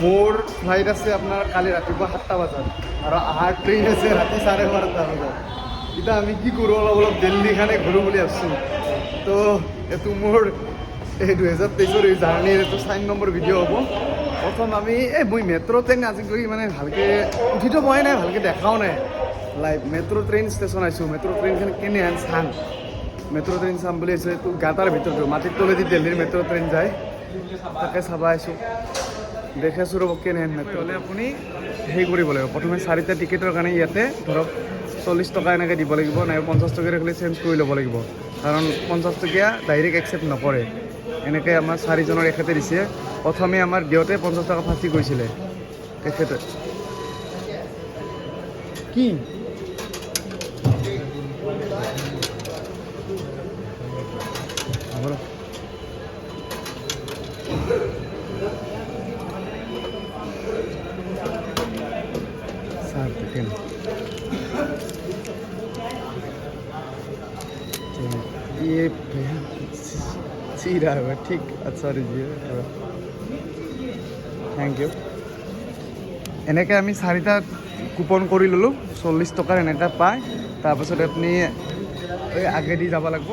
মোৰ ফ্লাইট আছে আপোনাৰ কালি ৰাতিপুৱা 7টা বজাত আৰু অহাৰ ট্ৰেইন আছে ৰাতি 12:30 বজাত। এতিয়া আমি কি কৰোঁ, অলপ অলপ দিল্লীখানে ঘূৰোঁ বুলি ভাবছোঁ। তো এইটো মোৰ এই 2023ৰ এই জাৰ্ণিৰ এইটো 4 নম্বৰ ভিডিঅ' হ'ব। প্ৰথম আমি এই মই মেট্ৰ' ট্ৰেইন আজিলৈ মানে ভালকৈ উঠিতো পোৱাই নাই, ভালকৈ দেখাও নাই। লাইভ মেট্ৰ' ট্ৰেইন ষ্টেচন আহিছোঁ, মেট্ৰ' ট্ৰেইনখন কেনেহেন চাম, মেট্ৰ' ট্ৰেইন চাম বুলি আহিছোঁ। এইটো গাঁতাৰ ভিতৰতো মাটিৰ তলেদি দিল্লীৰ মেট্ৰ' ট্ৰেইন যায়, তাকে চাব আহিছোঁ। দেখাইছোঁ ৰ'ব কেনেহেন মেট্ৰ'। হ'লে আপুনি হেৰি কৰিব লাগিব, প্ৰথমে 4টা টিকেটৰ কাৰণে ইয়াতে ধৰক 40 টকা এনেকৈ দিব লাগিব, নাইবা 50 টকীয়া হ'লে চেঞ্জ কৰি ল'ব লাগিব, কাৰণ 50 টকীয়া ডাইৰেক্ট একচেপ্ট নকৰে। এনেকৈ আমাৰ 4জনৰ এখেতে দিছে। প্ৰথমে আমাৰ দিওঁতে 50 টকা ফাঁচি গৈছিলে তেখেতে। কি sir, ये सीधा है ठीक, अच्छा रिजिए, thank U. এনেকৈ আমি 4টা কুপন কৰি ল'লোঁ, 40 টকাৰ এনেকৈ পায়। তাৰপাছত আপুনি এই আগেদি যাব লাগিব।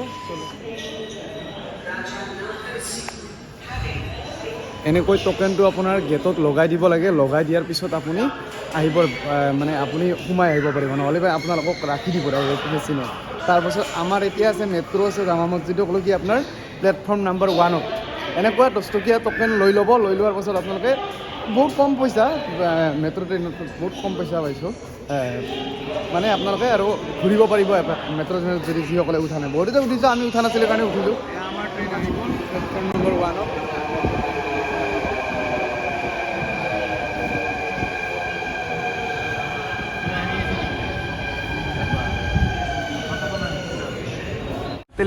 এনেকৈ টকেনটো আপোনাৰ গেটত লগাই দিব লাগে, লগাই দিয়াৰ পিছত আপুনি আহিব, মানে আপুনি সোমাই আহিব পাৰিব, নহ'লে বা আপোনালোকক ৰাখি দিব ডাইৰেক্ট মেচিনত। তাৰপাছত আমাৰ এতিয়া আছে মেট্ৰ' আছে জামা মছজিদক লৈকে আপোনাৰ প্লেটফৰ্ম নাম্বাৰ 1ত। এনেকুৱা 10 টকীয়া টকেন লৈ ল'ব, লৈ লোৱাৰ পাছত আপোনালোকে বহুত কম পইচা, মেট্ৰ' ট্ৰেইনত বহুত কম পইচা পাইছোঁ, মানে আপোনালোকে আৰু ঘূৰিব পাৰিব এপাক মেট্ৰ' ট্ৰেইনত যদি যিসকলে উঠা নাই। বহুতে উঠিছোঁ, আমি উঠা নাছিলোঁ কাৰণে উঠিলোঁ। আমাৰ ট্ৰেইন আহি গ'ল প্লেটফৰ্ম নম্বৰ 1ত।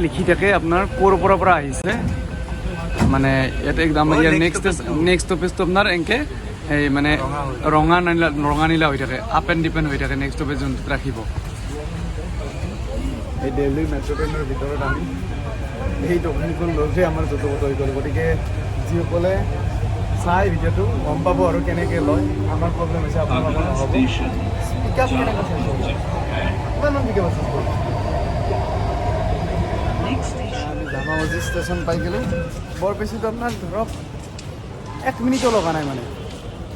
লিখি থাকে আপোনাৰ ক'ৰ পৰা আহিছে, মানে ইয়াতে একদম ইয়াৰ নেক্সট ষ্টপেজটো আপোনাৰ এনেকৈ এই মানে ৰঙা নীলা, ৰঙা নীলা হৈ থাকে, আপ এণ্ড ডিপেণ্ড হৈ থাকে নেক্সট ষ্টপেজ যোনটোত ৰাখিব। এই দিল্লীৰ মেট্ৰ' ট্ৰেইনৰ ভিতৰত আমি এই দোকানখন ল'লে আমাৰ য'ত হৈ গ'ল। গতিকে যিসকলে চাই ভিডিঅ'টো গম পাব আৰু কেনেকৈ লয়। আমাৰ প্ৰব্লেম হৈছে, আপোনালোকৰ নহ'ব। পিক আপ কেনেকৈ চাইছে, কিমানমান পিক আপ আছে? আমি জামা মছজিদ ষ্টেচন পাই গ'লোঁ। বৰ বেছিতো আপোনাৰ ধৰক 1 মিনিটো লগা নাই, মানে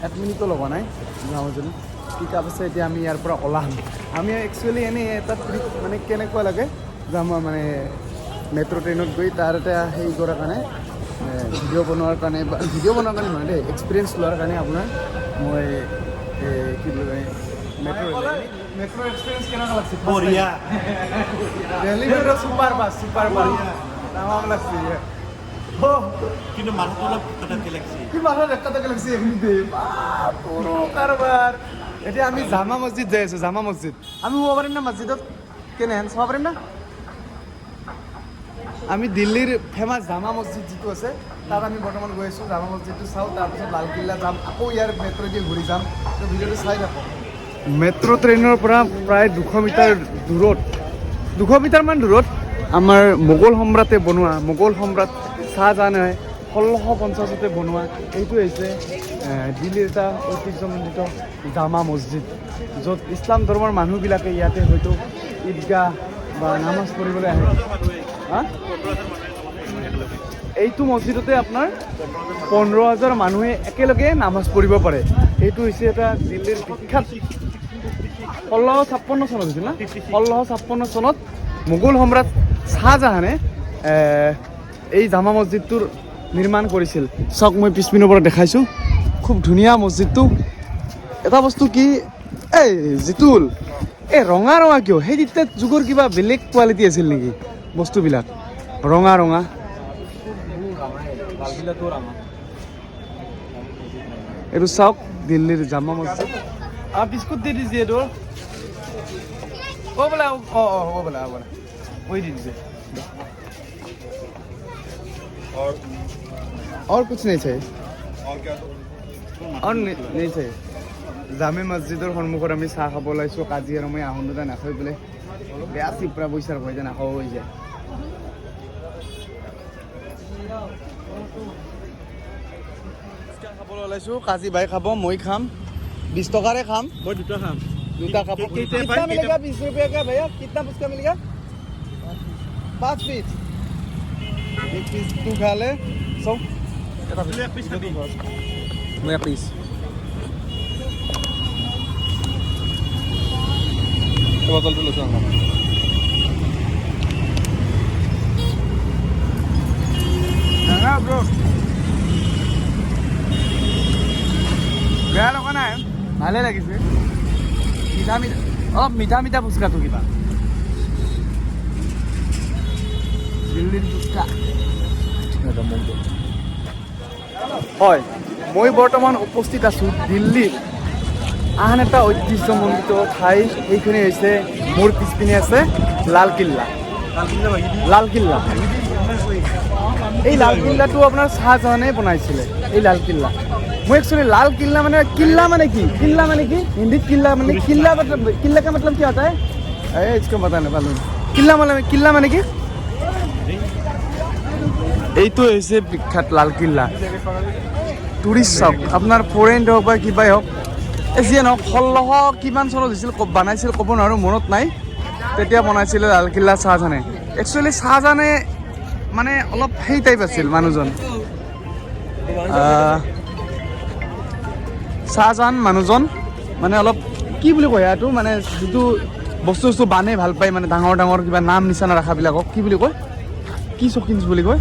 1 মিনিটো লগা নাই জামা মছজিদ পিক আপ আছে। এতিয়া আমি ইয়াৰ পৰা ওলাম। আমি একচুৱেলি এনেই এটা ট্ৰিপ মানে কেনেকুৱা লাগে জামা মানে মেট্ৰ' ট্ৰেইনত গৈ তাৰ এটা হেৰি কৰাৰ কাৰণে, ভিডিঅ' বনোৱাৰ কাৰণে, বা ভিডিঅ' বনোৱাৰ কাৰণে নহয় দেই, এক্সপিৰিয়েঞ্চ লোৱাৰ কাৰণে আপোনাৰ মই কি বুলি কয় মেট্ৰ' এক্সপিৰিয়েঞ্চ কেনেকুৱা লাগছে? বঢ়িয়া। Delhi metro super fast, super fast তামাম লাগছে। কিন্তু মাথাটো অলপ ধাক্কা লাগছে। কি মাথা ধাক্কা ধাক্কা লাগছে এমনিতে পুরো কারবার। এতিয়া আমি জামা মছজিদ যাই আছো, জামা মছজিদ আমি সোমাব পাৰিম না? মছজিদত কেনেহেন চাব পাৰিম না? আমি দিল্লীৰ ফেমাছ জামা মছজিদ যিটো আছে তাত আমি বৰ্তমান গৈ আছোঁ। জামা মছজিদটো চাওঁ, তাৰপিছত লালকিল্লা যাম, আকৌ ইয়াৰ মেট্ৰ' দি ঘূৰি যাম। তো ভিডিঅ'টো চাই থাকক। মেট্ৰ' ট্ৰেইনৰ পৰা প্ৰায় 200 মিটাৰ দূৰত, 200 মিটাৰমান দূৰত আমাৰ মোগল সম্ৰাটে বনোৱা, মোগল সম্ৰাট শ্বাহজাহানে 1650তে বনোৱা এইটো হৈছে দিল্লীৰ এটা ঐতিহ্যমণ্ডিত জামা মছজিদ, য'ত ইছলাম ধৰ্মৰ মানুহবিলাকে ইয়াতে হয়তো ঈদগাহ বা নামাজ পঢ়িবলৈ আহে। হা, এইটো মছজিদতে আপোনাৰ 15,000 মানুহে একেলগে নামাজ পঢ়িব পাৰে। এইটো হৈছে এটা দিল্লীৰ বিখ্যাত 1656 চনত হৈছিল না, 1656 চনত মোগল সম্ৰাট শ্বাহজাহানে এই জামা মছজিদটোৰ নিৰ্মাণ কৰিছিল। চাওক, মই পিছপিনৰ পৰা দেখাইছোঁ, খুব ধুনীয়া মছজিদটো। এটা বস্তু কি, এই জিতুল, এই ৰঙা ৰঙা কিয়? সেই তেতিয়া যুগৰ কিবা বেলেগ কোৱালিটি আছিল নেকি বস্তুবিলাক? ৰঙা ৰঙা। এইটো চাওক দিল্লীৰ জামা মছজিদ। বিস্কুট দি দিছে এইটো। অ' বোলে, অঁ অঁ হ'ব বোলে, হ'ব বোলে, ঐ দি দিছে। और कुछ नहीं चाहिए, और नहीं चाहिए। জামে মছজিদৰ সন্মুখত আমি চাহ খাব ওলাইছোঁ। কাজি আৰু মই আহোঁ দুটা নাখাই বোলে বেয়া চিপৰা পইচাৰ ভয়তে নাখাব হৈছে। খাবলৈ ওলাইছোঁ। কাজি ভাই খাব, মই খাম, 20 টকাৰে খাম। মই দুটা খাম। দুটা খাব। কেইটা পায়? कितना मिलेगा 20 रुपये का भैया? कितना पुचका मिलेगा? पाँच पीस। एक पीस तू खा ले। सौ। তই এক পিচ খাবি। মই এক পিচ। বটলটো লৈছোঁ। ব্ৰ, বেয়া লগা নাই, ভালে লাগিছে। মিঠা মিঠা, অলপ মিঠা মিঠা ফুচকাটো কিবা। দিল্লীৰ ফুচকা হয়। মই বৰ্তমান উপস্থিত আছোঁ দিল্লীৰ আন এটা ঐতিহ্যমণ্ডিত ঠাই। সেইখনেই হৈছে মোৰ পিছপিনে আছে লালকিল্লা। লালকিল্লা, এই লালকিল্লাটো আপোনাৰ শ্বাহজাহানে বনাইছিলে এই লালকিল্লা। মই একচুৱেলি লালকিল্লা মানে কিল্লা মানে কি, কিল্লা মানে কি হিন্দীত? কিল্লা মানে किल्ला मतलब, किल्ला का मतलब क्या होता है? ए, इसको बताने मालूम। किल्ला মানে, কিল্লা মানে কি? এইটো হৈছে বিখ্যাত লালকিল্লা। টুৰিষ্ট চাওক আপোনাৰ, ফৰেইন হওক বা কিবাই হওক, এই যিয়ে নহওক, 1600 কিমান চনত হৈছিল, বনাইছিল ক'ব নোৱাৰোঁ, মনত নাই। তেতিয়া বনাইছিলে লালকিল্লা শ্বাহজাহানে। একচুৱেলি শ্বাহজাহানে মানে অলপ সেই টাইপ আছিল মানুহজন। শ্বাহজাহান মানুহজন মানে অলপ কি বুলি কয় এইটো, মানে যিটো বস্তু বস্তু বানে ভাল পায়, মানে ডাঙৰ ডাঙৰ কিবা নাম নিচানা ৰখাবিলাকক কি বুলি কয়, কি চকিনছ বুলি কয়,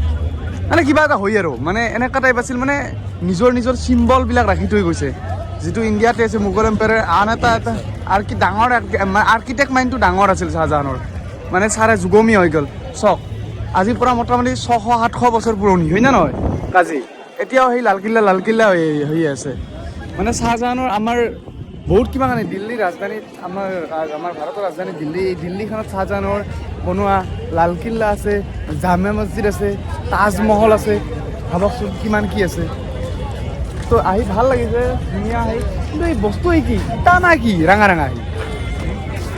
মানে কিবা এটা হয় আৰু, মানে এনেকুৱা টাইপ আছিল। মানে নিজৰ নিজৰ চিম্বলবিলাক ৰাখি থৈ গৈছে, যিটো ইণ্ডিয়াতে আছে মোগল এম্পায়াৰ। আন এটা এটা আৰ্কি ডাঙৰ আৰ্কিটেক্ট মাইণ্ডটো ডাঙৰ আছিল শ্বাহজাহানৰ। মানে ছাৰে যুগমীয়া হৈ গ'ল। চাওক, আজিৰ পৰা মোটামুটি 600-700 বছৰ পুৰণি হয় নে নহয় কাজি? এতিয়াও সেই লালকিল্লা লালকিল্লা হৈ আছে। মানে শ্বাহজাহানৰ আমাৰ বহুত কিবা কাৰণে দিল্লীৰ ৰাজধানীত, আমাৰ ভাৰতৰ ৰাজধানী দিল্লী, এই দিল্লীখনত শ্বাহজাহানৰ বনোৱা লালকিল্লা আছে, জামে মছজিদ আছে, তাজমহল আছে, ভাবকচোন কিমান কি আছে। তো আহি ভাল লাগিছে, ধুনীয়া আহি। কিন্তু এই বস্তু এই কি ইটা না কি ৰাঙা ৰাঙা আহি,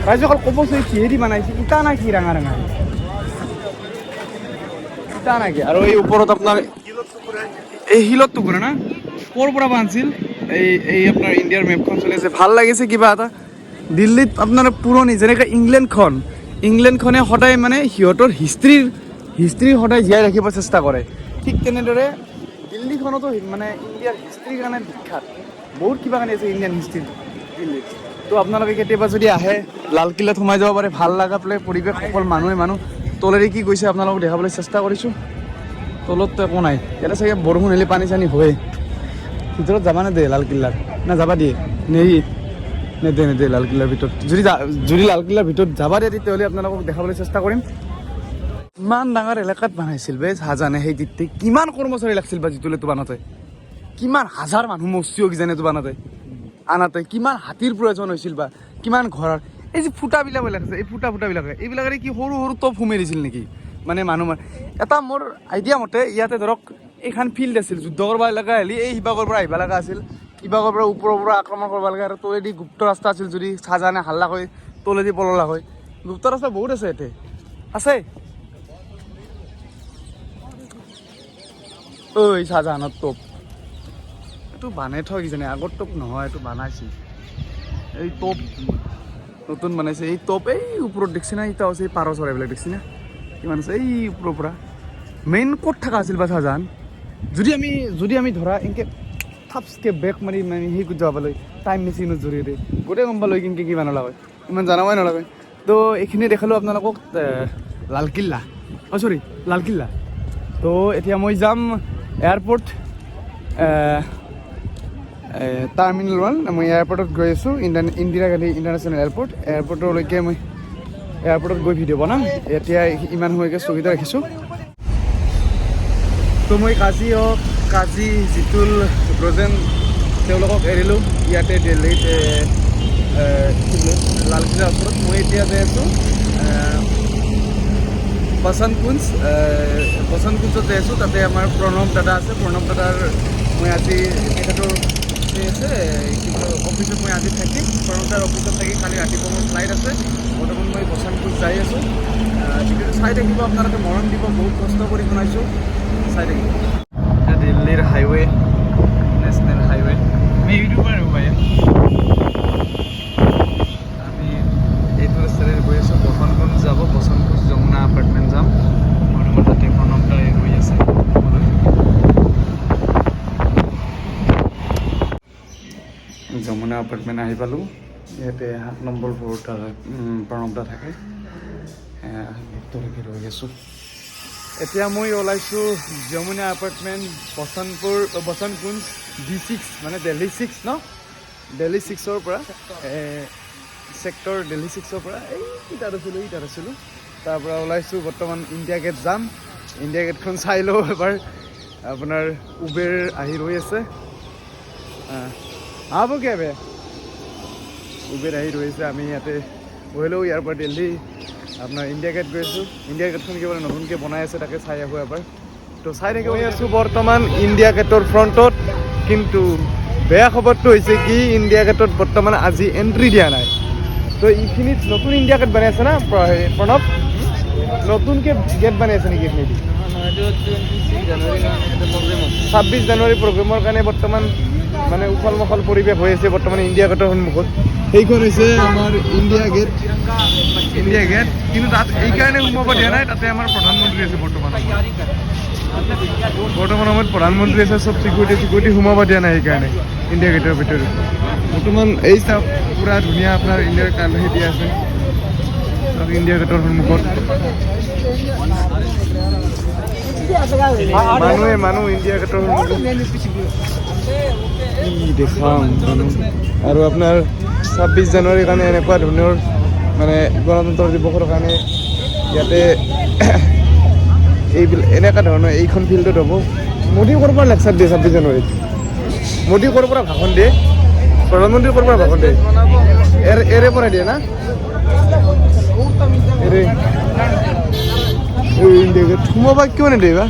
ৰাইজসকল ক'বচোন, এই কিহেদি বনাইছে? ইটা না কি ৰাঙা ৰাঙা আহি, ইটা না কি? আৰু এই ওপৰত আপোনাৰ এই শিলত টুকুৰা না ক'ৰ পৰা বানছিল? এই আপোনাৰ ইণ্ডিয়াৰ মেপখন চলি আছে। ভাল লাগিছে কিবা এটা। দিল্লীত আপোনাৰ পুৰণি যেনেকৈ ইংলেণ্ডখন, ইংলেণ্ডখনে সদায় মানে সিহঁতৰ হিষ্ট্ৰী সদায় জীয়াই ৰাখিব চেষ্টা কৰে, ঠিক তেনেদৰে দিল্লীখনতো মানে ইণ্ডিয়াৰ হিষ্ট্ৰীৰ কাৰণে বিখ্যাত। বহুত কিবা কানি আছে ইণ্ডিয়ান হিষ্ট্ৰীত দিল্লীত। তো আপোনালোকে কেতিয়াবা যদি আহে, লালকিল্লাত সোমাই যাব পাৰে। ভাল লগা পেলাই পৰিৱেশ, অকল মানুহে মানুহ। তলেৰে কি গৈছে আপোনালোকক দেখাবলৈ চেষ্টা কৰিছোঁ। তলততো একো নাই। ইয়াতে চাগে বৰষুণ হ'লে পানী চানী হয়। ভিতৰত যাবা নেদে লালকিল্লাৰ? না যাবা দিয়ে? নেৰি নেদে, নেদে লালকিল্লাৰ ভিতৰত। যদি লালকিল্লাৰ ভিতৰত যাবা দিয়ে, তেতিয়াহ'লে আপোনালোকক দেখাবলৈ চেষ্টা কৰিম। ইমান ডাঙৰ এলেকাত বনাইছিল বে শাহজাহানে। সেই তেতিয়া কিমান কৰ্মচাৰী লাগছিল বা যিটোলে তো বানাতে কিমান হাজাৰ মানুহ মৰছিও কিজানি এইটো বানাতে আনাতে, কিমান হাতীৰ প্ৰয়োজন হৈছিল বা কিমান ঘৰৰ। এই যে ফুটাবিলাক বিলাক আছে, এই ফুটাবিলাক এইবিলাকেৰে কি সৰু সৰু টোপ সোমাই দিছিল নেকি? মানে মানুহ এটা মোৰ আইডিয়া মতে ইয়াতে ধৰক এইখন ফিল্ড আছিল, যুদ্ধ কৰিব লগা হ'লে এই সিবাগৰ পৰা আহিব লগা আছিল, ইবাগৰ পৰা ওপৰৰ পৰা আক্ৰমণ কৰিব লগা, আৰু তলেদি গুপ্ত ৰাস্তা আছিল। যদি শাহজাহানে হাল্লা কৰি তলেদি পললা হয়। গুপ্ত ৰাস্তা বহুত আছে ইয়াতে আছে। ঐ, শাহজাহানৰ টোপ এইটো বানাই থোৱা কিজানি, আগৰ টোপ নহয়, এইটো বানাইছিল। এই টোপ নতুন বনাইছে। এই টোপ এই ওপৰত দেখছি না, ইটা আছে, এই পাৰ চৰাইবিলাক দেখছি না কিমান আছে এই ওপৰৰ পৰা। মেইন ক'ত থকা আছিল বা শাহজাহান? যদি আমি ধৰা এনেকে থাপছকে বেক মাৰি মানে সেই যাব পালে টাইম মেচিনৰ জৰিয়তে গোটেই গম পালো কেনেকে কি বানালা হয়, ইমান জনাবই নালাগে। তো এইখিনি দেখালোঁ আপোনালোকক লালকিল্লা, অ' চৰি, লালকিল্লা। তো এতিয়া মই যাম এয়াৰপৰ্ট টাৰ্মিনেল 1। মই এয়াৰপৰ্টত গৈ আছোঁ, ইন্দিৰা গান্ধী ইণ্টাৰনেশ্যনেল এয়াৰপৰ্ট। এয়াৰপৰ্টলৈকে মই এয়াৰপৰ্টত গৈ ভিডিঅ' বনাম। এতিয়া ইমান সময়কে স্থগিত ৰাখিছোঁ। তো মই কাজি হওক, কাজি, জিতুল, ব্ৰজেন তেওঁলোকক এৰিলোঁ ইয়াতে দিল্লীত, কি বোলে, লালকিল্লাৰ ওচৰত। মই এতিয়া যাই আছোঁ বসন্ত কুঞ্জ। বসন্ত কুঞ্জত যাই আছোঁ। তাতে আমাৰ প্ৰণৱ দাদা আছে। প্ৰণৱ দাদাৰ মই আজি তেখেতৰ সেই আছে কি কয়, অফিচত মই আজি থাকিম। প্ৰণৱ দাৰ অফিচত থাকি কালি ৰাতিপুৱা মোৰ ফ্লাইট আছে। বৰ্তমান মই বসন্ত কুঞ্জ যাই আছোঁ। ভিডিঅ'টো চাই থাকিব আপোনালোকে, মৰম দিব। বহুত কষ্ট কৰি বনাইছোঁ, চাই থাকিব। দিল্লীৰ হাইৱে। National highway. আমি ইউটিউবাৰ हो ভাই। আমি এইটো ৰাস্তাৰে গৈ আছোঁ, বসন্তকুঞ্জ যাব, বসন্তকুঞ্জ যমুনা এপাৰ্টমেণ্ট যাম। বৰ্তমান তাতে প্ৰণৱ দাই ৰৈ আছে মোলৈ। যমুনা এপাৰ্টমেণ্ট আহি পালোঁ। ইয়াতে 7 নম্বৰ ফ্ল'ৰত প্ৰণৱ দা থাকে। লিফ্টলৈকে ৰৈ আছোঁ। এতিয়া মই ওলাইছোঁ যমুনা এপাৰ্টমেণ্ট, বসন্তপুৰ, বসন্তকুঞ্জ ডি6, মানে দিল্লী 6 ন, দিল্লী 6ৰ পৰা, ছেক্টৰ দিল্লী 6ৰ পৰা। এই তাত আছিলোঁ, এই তাত আছিলোঁ, তাৰ পৰা ওলাইছোঁ। বৰ্তমান ইণ্ডিয়া গেট যাম। ইণ্ডিয়া গেটখন চাই লওঁ এবাৰ। আপোনাৰ উবেৰ আহি ৰৈ আছে। আব কে বে উবেৰ আহি ৰৈ আছে। আমি ইয়াতে বহিলেও ইয়াৰ পৰা দিল্লী আপোনাৰ ইণ্ডিয়া গেট গৈ আছোঁ। ইণ্ডিয়া গেটখন কিবা নতুনকৈ বনাই আছে, তাকে চাই আহোঁ এবাৰ। তো চাই থাকিব। আছোঁ বৰ্তমান ইণ্ডিয়া গেটৰ ফ্ৰণ্টত। কিন্তু বেয়া খবৰটো হৈছে কি, ইণ্ডিয়া গেটত বৰ্তমান আজি এণ্ট্ৰি দিয়া নাই। তো এইখিনিত নতুন ইণ্ডিয়া গেট বনাই আছে না প্ৰণৱ? নতুনকৈ গেট বনাই আছে নেকি এইখিনিত? 26 জানুৱাৰী প্ৰগ্ৰেমৰ কাৰণে বৰ্তমান মানে উখল মাখল পৰিৱেশ হৈ আছে বৰ্তমান ইণ্ডিয়া গেটৰ সন্মুখত। সেইখন হৈছে আমাৰ ইণ্ডিয়া গেট। ইণ্ডিয়া গেট, কিন্তু তাত এইকাৰণে সোমাব দিয়া নাই, তাতে আমাৰ প্ৰধানমন্ত্ৰী আছে বৰ্তমান। বৰ্তমান সময়ত প্ৰধানমন্ত্ৰী আছে, চব চিকিউৰিটি চিকিউৰিটি, সোমাব দিয়া নাই সেইকাৰণে ইণ্ডিয়া গেটৰ ভিতৰত বৰ্তমান। এই চাওক, পুৰা ধুনীয়া আপোনাৰ ইণ্ডিয়াৰ কালহি দিয়া আছে। চাওক, ইণ্ডিয়া গেটৰ সন্মুখত মানুহে মানুহ। ইণ্ডিয়া গেটৰ সন্মুখত কি দেখাম, মানুহ। আৰু আপোনাৰ 26 জানুৱাৰীৰ কাৰণে এনেকুৱা ধৰণৰ মানে গণতন্ত্ৰ দিৱসৰ কাৰণে ইয়াতে এইবিলাক এনেকুৱা ধৰণৰ এইখন ফিল্ডত হ'ব। মোদী ক'ৰ পৰা লেকচাৰ দিয়ে 26 জানুৱাৰীত? মোদী ক'ৰ পৰা ভাষণ দিয়ে? প্ৰধানমন্ত্ৰী ক'ৰ পৰা ভাষণ দিয়ে? এৰে পৰা দিয়ে না এৰে। এই ইণ্ডিয়া গেট সোমাব কিয় নিদিয়ে বা?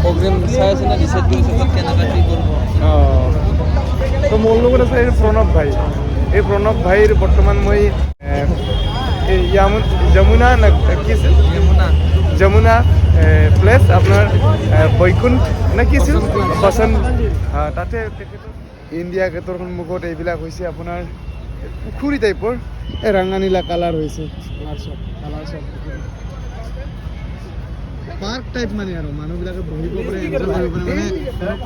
প্ৰগ্ৰেম চাই আছে না, ডিচাইড কৰিছে ক'ত কেনেকুৱা কি কৰিব। অঁ, তো মোৰ লগত আছে এই প্ৰণৱ ভাই। এই প্ৰণৱ ভাইৰ বৰ্তমান মই এই যমুনা না কি আছিল? যমুনা। যমুনা প্লেচ, আপোনাৰ বৈকুণ্ঠ নে কি আছিল, বসন্ত, তাতে তেখেতৰ ইণ্ডিয়া গেটৰ সন্মুখত এইবিলাক হৈছে আপোনাৰ পুখুৰী টাইপৰ, এই ৰঙা নীলা কালাৰ হৈছে, কালাৰ চব পাৰ্ক টাইপ মানে আৰু মানুহবিলাকে বহিব পাৰে, এনজয় কৰিব পাৰে। মানে ধৰক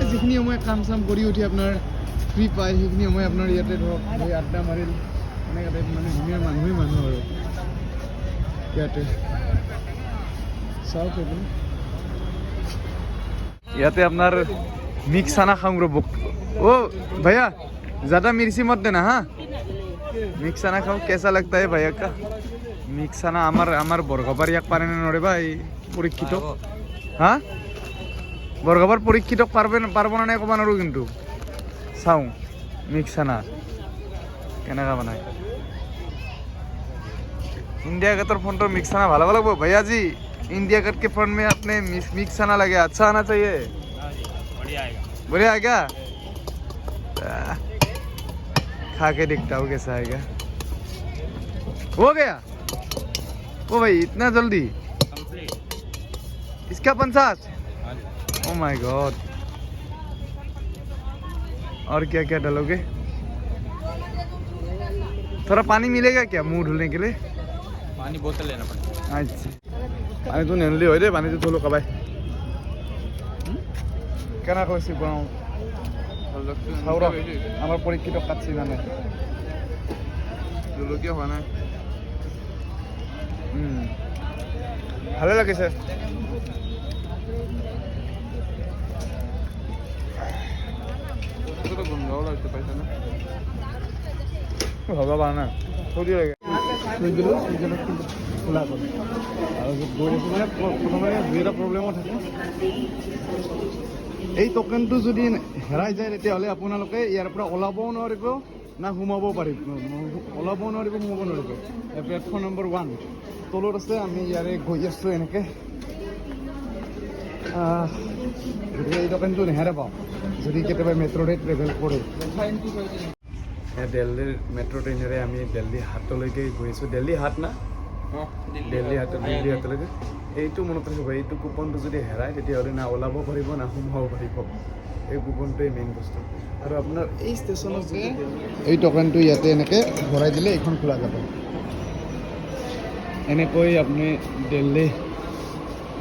এই যিখিনি সময় কাম চাম কৰি উঠি আপোনাৰ ফ্ৰী পায়, সেইখিনি সময় আপোনাৰ ইয়াতে ধৰক বহি আড্ডা মাৰিল, এনেকুৱা টাইপ। মানে ধুনীয়া, মানুহেই মানুহ। আৰু ইয়াতে চাওক এইবোৰ। ইয়াতে আপোনাৰ মিক্স চানা খাওঁ ৰ'ব। ओ भैया, ज़्यादा मिर्ची मत देना। हाँ, मिक्स चना खाओ। कैसा लगता है भैया का মিক্স চানা? আমাৰ আমাৰ বৰগপাৰ ইয়াক পাৰে নে নৰে বা এই পৰীক্ষিত? হা, বৰগপাৰ পৰীক্ষিতক পাৰবে, পাৰব না নাই ক'ব নোৱাৰোঁ, কিন্তু চাওঁ মিক্স চানা কেনেকুৱা বনায়। इंडिया गेटर फ्रंट मिक्स चना ভালো লাগবো। भैया जी, इंडिया गेट के फ्रंट में आपने मिक्स मिक्स चना लगे, अच्छा आना चाहिए। बढ़िया आएगा। बढ़िया आएगा। खा के देखता हूँ कैसा आएगा। हो गया। ओ भाई, इतना जल्दी? कंप्लीट। इसका 50? हाँ जी। ओ my God, और क्या क्या डालोगे? थोड़ा पानी मिलेगा क्या मुंह धुलने के लिए? पानी बोतल लेना पड़ेगा। আচ্ছা, পানীটো নেনলি হয় দেই, পানীটো থলো কাবাই। কেনেকৈ হৈছে বনাওঁ চাওঁ ৰ। আমাৰ পৰীক্ষিত কাটছি মানে। জলকীয়া হোৱা নাই। ভালে লাগিছে। গোন্ধও লাগিছে, পাইছা না? হ'ব পৰা নাই, থৈ দিব লাগে। থৈ দিলোঁ, থৈ দিলোঁ, কিন্তু খোলা গ'ল আৰু গৈ আছোঁ। মানে প্ৰথমতে দুই এটা প্ৰব্লেমো থাকে। এই টকেনটো যদি হেৰাই যায়, তেতিয়াহ'লে আপোনালোকে ইয়াৰ পৰা ওলাবও নোৱাৰিব না সোমাবও পাৰিব, ওলাবও নোৱাৰিব, সোমাব নোৱাৰিব। প্লেটফৰ্ম নম্বৰ 1 তলত আছে। আমি ইয়াৰে গৈ আছোঁ এনেকৈ। গতিকে এই টকেনটো নেহেৰাব যদি কেতিয়াবা মেট্ৰ'ৰে ট্ৰেভেল কৰে। দিল্লীৰ মেট্ৰ' ট্ৰেইনেৰে আমি দিল্লী হাটলৈকে গৈ আছোঁ। দিল্লী হাট না দিল্লী হাট, দিল্লী হাটলৈকে। এইটো মনত ৰাখিব, এইটো কুপনটো যদি হেৰায় তেতিয়াহ'লে না ওলাব পাৰিব, না সোমাব পাৰিব। এই কুপনটোৱে মেইন বস্তু। আৰু আপোনাৰ এই ষ্টেচনত যদি এই টকেনটো ইয়াতে এনেকৈ ভৰাই দিলে এইখন খোলা যাব। এনেকৈ আপুনি দিল্লী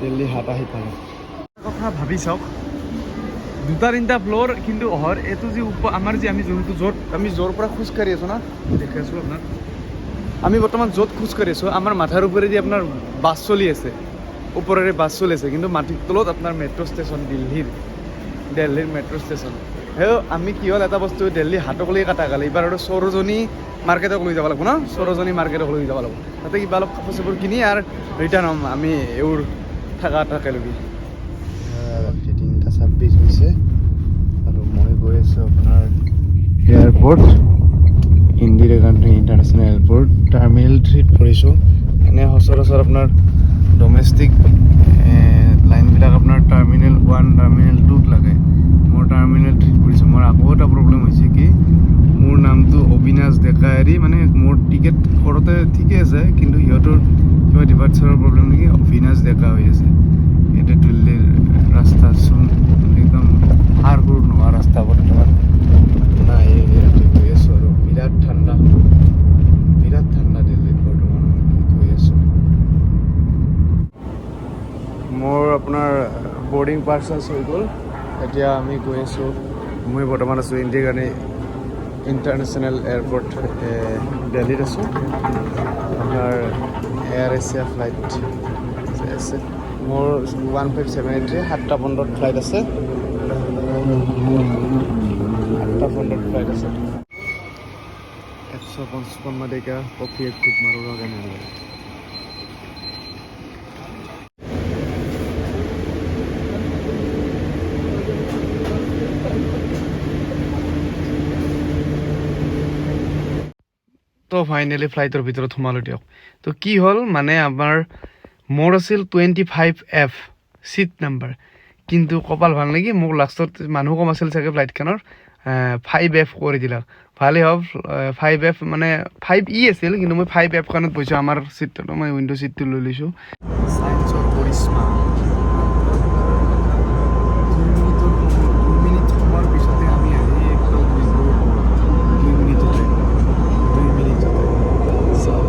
দিল্লী হাট আহি পাব। কথা ভাবি চাওক, দুটা তিনিটা ফ্ল'ৰ কিন্তু অহৰ এইটো যি আমাৰ যি আমি যোনটো য'ত আমি য'ৰ পৰা খোজকাঢ়ি আছোঁ না, দেখি আছোঁ আপোনাক, আমি বৰ্তমান য'ত খোজকাঢ়ি আছোঁ, আমাৰ মাথাৰ ওপৰেদি আপোনাৰ বাছ চলি আছে, ওপৰেৰে বাছ চলি আছে, কিন্তু মাটিৰ তলত আপোনাৰ মেট্ৰ' ষ্টেচন, দিল্লীৰ দিল্লীৰ মেট্ৰ' ষ্টেচন। সেই আমি কি হ'ল, এটা বস্তু দিল্লী হাটক লৈ কাটা গ'ল। এইবাৰ আৰু সৰোজনী মাৰ্কেটক লৈ যাব লাগিব ন, সৰোজনী মাৰ্কেটক লৈ যাব লাগিব। তাতে কিবা অলপ কাপোৰ চাপোৰ কিনি আৰু ৰিটাৰ্ণ হ'ম আমি এওঁৰ থকা তাকেলৈকে। ৰাতি 3টা 26 হৈছে আৰু মই গৈ আছোঁ আপোনাৰ airport, Indira Gandhi international airport, terminal 3ত পৰিছোঁ। এনে সচৰাচৰ আপোনাৰ ডমেষ্টিক লাইনবিলাক আপোনাৰ টাৰ্মিনেল 1, টাৰ্মিনেল 2ত লাগে। মোৰ টাৰ্মিনেল 3ত পৰিছোঁ। মোৰ আকৌ এটা প্ৰব্লেম হৈছে কি, মোৰ নামটো অবিনাশ ডেকা এৰি মানে মোৰ টিকেট কৰোঁতে ঠিকে আছে, কিন্তু সিহঁতৰ কিবা ডিপাৰ্চাৰৰ প্ৰব্লেম নেকি, অবিনাশ ডেকা হৈ আছে। এইটো দিল্লীৰ ৰাস্তা চোন একদম সাৰ সুৰ নোহোৱা ৰাস্তা বৰ্তমান। নাই, ইয়াতে গৈ আছোঁ আৰু বিৰাট ঠাণ্ডা, বিৰাট ঠাণ্ডা দিল্লীত বৰ্তমান। গৈ আছোঁ। মোৰ আপোনাৰ বৰ্ডিং পাছ চাছ হৈ গ'ল। এতিয়া আমি গৈ আছোঁ। মই বৰ্তমান আছোঁ ইন্দিৰা গান্ধী ইণ্টাৰনেশ্যনেল এয়াৰপৰ্ট, দিল্লীত আছোঁ। আপোনাৰ এয়াৰ এছিয়া ফ্লাইট আছে মোৰ 1573, 7টা 15ত ফ্লাইট আছে, 7টা 15ত ফ্লাইট আছে। 155 টকা কফি এক ঘুট মাৰিবৰ কাৰণে। তো ফাইনেলি ফ্লাইটৰ ভিতৰত সোমালোঁ দিয়ক। তো কি হ'ল মানে আমাৰ মোৰ আছিল 25F seat number, কিন্তু কপাল ভাল নেকি মোক লাষ্টত মানুহ কম আছিল চাগে ফ্লাইটখনৰ, 5F কৰি দিলাক। ভালেই হওক, 5F মানে 5E আছিল, কিন্তু মই 5Fখনত বহিছোঁ। আমাৰ ছিটটো মই উইণ্ড' ছিটটো লৈ লৈছোঁ। চায়েন্সৰ কৰিশ্মা। 2 মিনিটৰ, 2 মিনিট সময়ৰ পিছতে আমি আহি একদম 2 মিনিটতে, 2 মিনিটতে চাওক।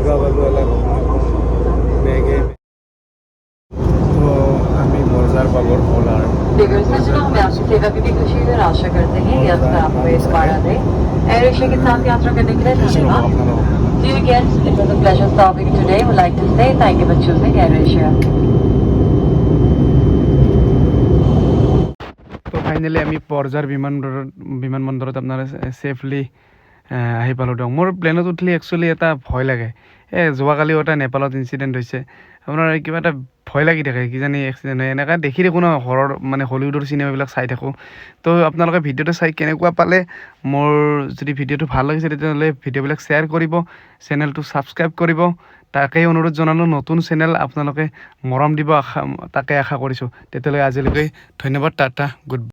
কিবা পালোঁ অলপ বেগে। তো আমি বজাৰ পাবৰ হ'ল আৰু प्रिय सज्जनों, हमें आपकी सेवा में भी खुशी और आशा करते हैं ये अवसर आपको इस बार दे। एयर एशिया के साथ यात्रा करने के लिए धन्यवाद। Dear guests, it was a pleasure serving you today. We'd like to say thank you for choosing Air Asia. তো ফাইনেলি আমি বৰঝাৰ বিমানবন্দৰত আপোনাৰ ছেফলি আহি পালোঁ দিয়ক। মোৰ প্লেনত উঠিলে একচুৱেলি এটা ভয় লাগে। এই যোৱাকালিও এটা নেপালত ইনচিডেণ্ট হৈছে। আপোনাৰ কিবা এটা ভয় লাগি থাকে, কিজানি এক্সিডেণ্ট হয়। এনেকুৱা দেখি থাকোঁ ন, হৰৰ মানে হলিউডৰ চিনেমাবিলাক চাই থাকোঁ। তো আপোনালোকে ভিডিঅ'টো চাই কেনেকুৱা পালে? মোৰ যদি ভিডিঅ'টো ভাল লাগিছে, তেতিয়াহ'লে ভিডিঅ'বিলাক শ্বেয়াৰ কৰিব, চেনেলটো ছাবস্ক্ৰাইব কৰিব, তাকেই অনুৰোধ জনালোঁ। নতুন চেনেল, আপোনালোকে মৰম দিব আশা, তাকে আশা কৰিছোঁ। তেতিয়াহ'লে আজিলৈকে ধন্যবাদ, টাটা, গুড।